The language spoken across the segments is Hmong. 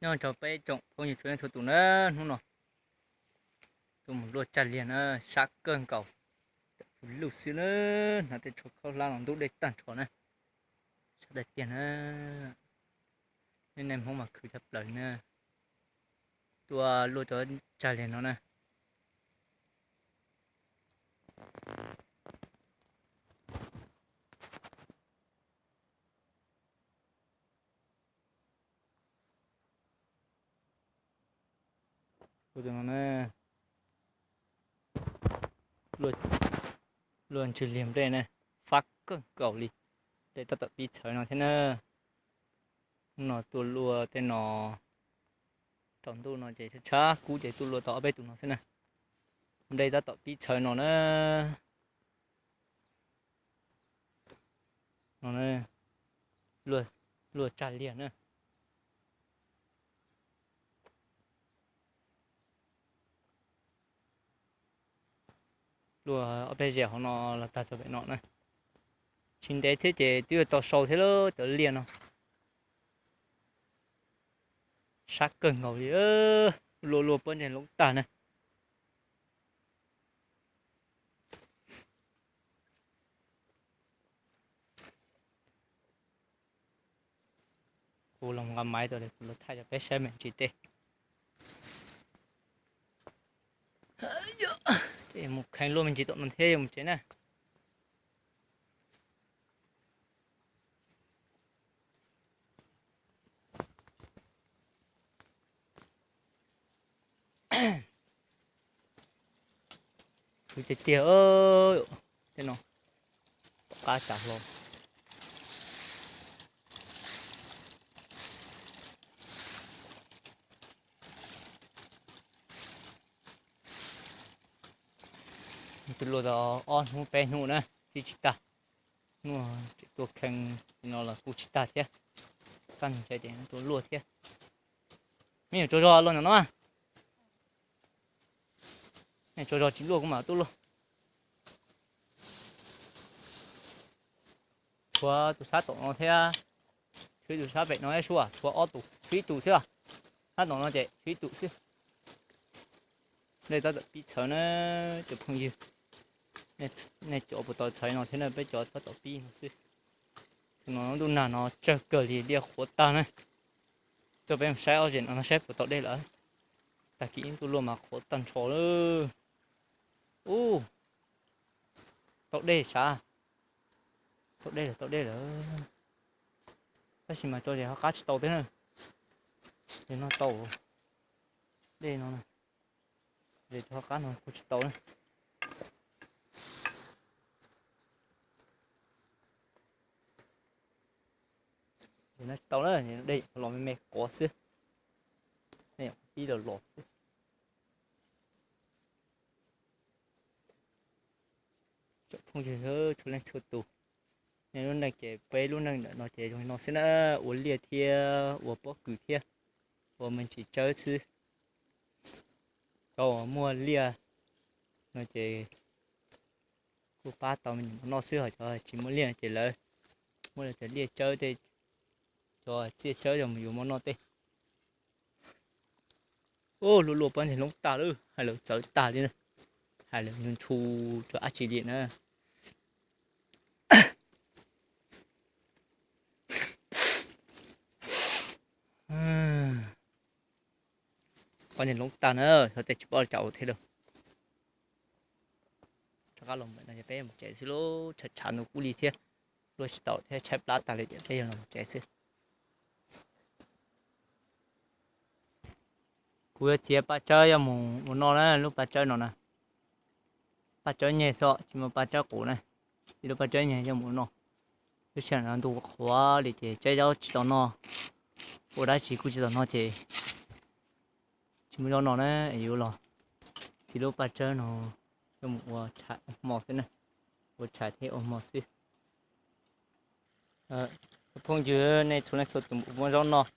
Nyob rau peb tsoom phooj ywg txhua leej txhua tus na, hnub no tuaj mus luaj tsag liag na, sab kawg nkaus, fws luj xwb na, hnav tej tsho khaub hlab los ntub dej tag nrho na, sab tiag tiag na. Nej Hmoob mas khwv tshaj plaws na, tuaj luaj cov tsag liag no na. Tus no na, luaj ntswg liag nplej na, fab kawg nkaus li. Nplej tab tom pib txhawv no thiab na. Hnub no tuaj luaj tej no, tsaus ntuj no ces tshav kub ces tuaj luaj tau ob peb tus no xwb na. Nplej tab tom pib txhawv no na. No, luaj tsag liag na. Luaj ob peb zes hauv no los tag txog pem no na. Tsis ntev thiab ces twb yuav tau sau thiab lawm cov liaj no. Sab kawg nkaus li, luaj luaj pob ntseg loob tag na. Kuv los nqa maiv tau, kuv los thaij rau peb saib me ntsis tej. Mus kheev luaj me ntsis tom no thiab yuav mus tsev na. Khwv tiag tiag, tej no tom qab tsam hlo. Tus luaj tau ob hnub peb hnub na, tib tsis tag. Hnub tseem tuaj kheev no los kuj tsis tag thiab. Kaj ntug ces tuaj luaj thiab. Me nyuam tsaug zog luaj no no. Me nyuam tsaug zog tsis luaj kuv mam tuaj luaj. Tshuav tus sab tom no thiab, tshuav ib tus sab pem no thiab, tshuav ob tus, tshuav ib tus xwb. Sab tom no ces tshuav ib tus xwb. Nplej tab tom pib txhawv na cov phooj ywg. Nej cov puas tau txhawv no thiab na, peb cov tab tom pib no xwb. Xyoo no ntuj nag no tsawg kawg li, liaj qhuav tag na. Tuaj peb mus saib ob zes no saib puas tau dej lawm. Tag kis tuaj luaj mas qhuav tag nrho lawm. Ub, tau dej sav. Tau dej lawm, tau dej lawm. Tab sis mas tso zes ho qab tsis tau thiab na. Zes no tau, dej no, zes ho qab no kuj tsis tau na. Zes no tsis tau na, dej los me me quav xwb. Pib los los xwb. Tsoom phooj ywg txhua leej txhua tus, nej lub neej ces peb lub neej ntawm no ces zoo li no xwb na, ua liaj thiab ua pob kws thiab ua me ntsis tsawb xwb. Cov uas muaj liaj no ces kuj pab tau me nyuam mov noj xwb, ho cov tsis muaj liaj ces lawv muab lawv cov liaj tsawb tej, cov txiaj tsawb coj mus yuav mov noj tej. Ub, luaj luaj pob ntseg loob tag lawm, hais lawv txawv tag li na. Hais lawv ntshu ntshu rau dab tsi li na. Pob ntseg loob tag na, xyov tej tsis paub cas ua thiab lauj. Rov qab los mus no ces peb mus tsev xwb lauj, tshav tshav ntuj kub li thiab. Luaj tsis tau thiab, tshaib plab tag li ces peb yuav los mus tsev xwb. Kuv yuav txiav paj tsawb yuav mus ua noj na, lub paj tsawb no na. Paj tsawb nyeg xwb, tsis muaj paj tsawb qus na. Txiav lub paj tsawb nyeg yuav mus ua noj. Lub sij hawm no ntuj qhuav li ces tseb zaub tsis tau noj, ua dab tsi kuj tsis tau noj ces tsis muaj zaub noj na, es yuav los txiav lub paj tsawb no yuav mus ua tshais ua hmo xwb na. Ua tshais thiab ua hmo xwb. Phooj ywg nej txhua leej txhua tus muaj zaub noj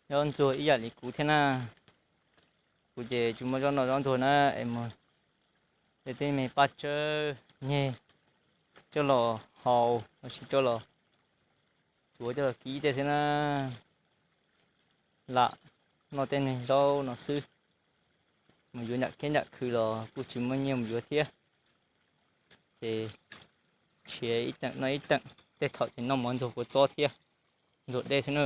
zaub ntxuag ib yam li kuv thiab na. Kuv ces tsis muaj zaub noj zaub ntxuag na, es mus de tej me paj tsawb nyeg coj los haus los sis coj los tsuav coj los kib tej xwb na. Lam noj tej neeg zaub no xwb. Mus yuav nram kiab nram khw los kuj tsis muaj nyiaj mus yuav thiab. Ces nrhiav ib teem noj ib teem, tej thaum ces noj mov ntxuag kua txob thiab, ntxuag dej xwb na.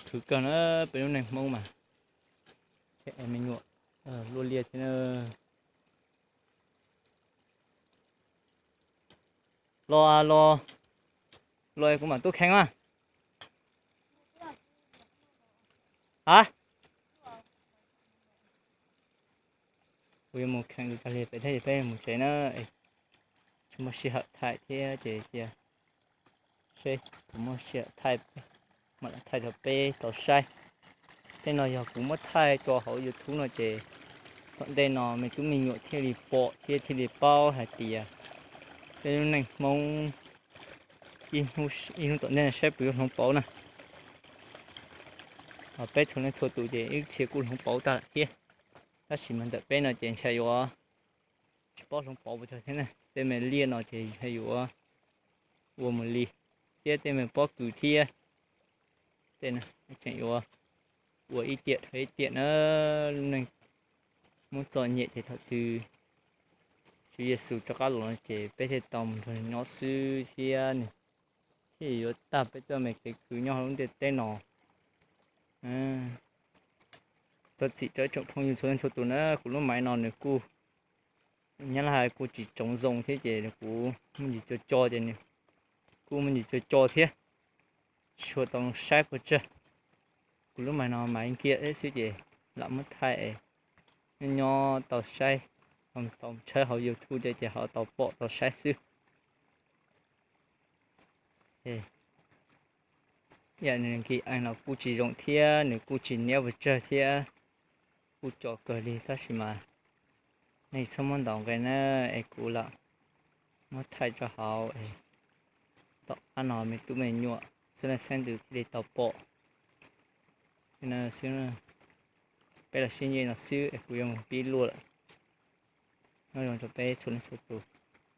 Khwv kawg na, peb lub neej Hmoob mas. Me nyuam luaj liaj thiab na. Los los, los kuv mam tuaj kheev mas. Ha, kuv yuav mus kheev li peb thiaj peb mus tsev na. Tsis muaj sij hawm thaij thiab ces cia seb kuv muaj sij hawm thaij, mam li thaij rau peb tau saib. Tej no yog kuv muab thaij rau hauv YouTube no ces tom ntej no me tub me nyuam thiaj li pom thiab thiaj li paub hais tias peb lub neej Hmoob ib hnub tom ntej no saib puas yuav hloov pauv na. Peb txhua leej txhua tus ces ib txhia kuj hloov pauv tag lawm thiab, tab sis mas ntawm peb no ces ntshe yuav tsis paub hloov pauv puas tsawg thiab na. Tej me liaj no ces yuav ua mus li, thiab tej me pob kws thiab, tej no tseem yuav ua ib tiam dhau ib tiam na. Lub neej muab txom nyem ces thaum twg Tswv Yexus rov qab los no ces peb thiaj tau mus nrog nyob xwb thiab nws thiaj yuav tag peb txoj me kev khwv nyob hauv lub ntiaj teb no. Thov txim rau ib tsoom phooj ywg txhua leej txhua tus na, kuv lub maiv no nws kuj, nyab laj hais kuj tsis tsoov zoo thiab ces kuv muaj ntsis co co ces nws kuj muaj ntsis co co thiab, tsis tshua tau saib puas tsawg. Kuv lub maiv no maiv nkiag xwb ces lam muab thaij es nyob nyob tau saib, tau tshawb hauv YouTube ces ho tau pom tau saib xwb. Yam nws nkim ees los kuj tsis zoo thiab nws kuj tsis niab puas tsawg thiab, kuj co kawg li tab sis mas nej txhob muab ntaus nqe na, es kuv lam muab thaij rau hauv es tom qab no me tub me nyuam xeeb leej xeeb ntxwv thiaj li tau pom. Xwb, peb los sib ntsib no xwb es kuv yuav mus pib luaj lawm. Nyob zoo rau peb txhua leej txhua tus.